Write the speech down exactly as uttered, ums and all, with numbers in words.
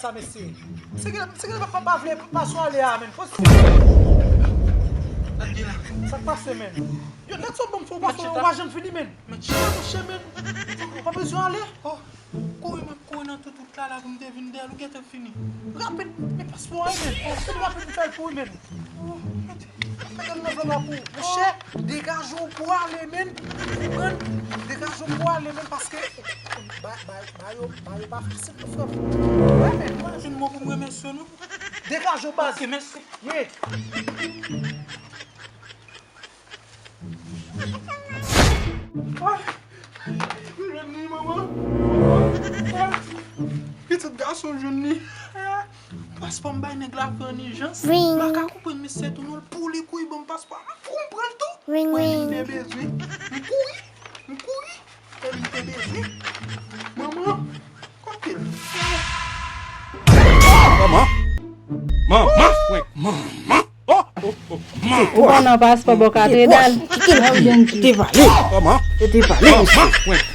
Sa, mesye. Se ke, se ke pa, pa, pa vle, pa sou ale a, men. Sa k pase, men? Yo, lèt sou banm fè w pase, ou pa janm fini, men. Mèt chita, monchè, men. Ou pa bezwen ale. Oh, kouri, m ap kouri nan tout wout la, la, pou m te vin dèyè l, ou gentan fini. Rapid, men paspò a, men. Rapid, rapid, m fè l pou ou, men. Oh, mèt. Mèt, m nan zòn la pou ou. Monchè, degaje w pou ale, men. Ou konprann? Degaje w pou ale, men, paske ba, ba, ba yo, ba yo pa fasil, non, frè m. Wè, men. Mwen jwenn mo pou m remèsye nou. Degaje w, baz. Ok, mèsi. Ye. Ay, m jwenn li, manman. Ay, pitit gason jwenn li. Paspò m bay nèg la fè an ijans. Ring. M pa ka konprann misye tou non, l pou li kouri ban m paspò. M pou m pran l tou. Ring, ring. Mwen li m te bezwen. M kouri. M kouri. E li te bezwen. Manman, kote l? Manman. Manman, frenk. Manman. Oh, oh, oh. Manman. Ou konnen paspò bò katedral. Kite l, kite l pale. Manman. Kite l pale. Manman, frenk.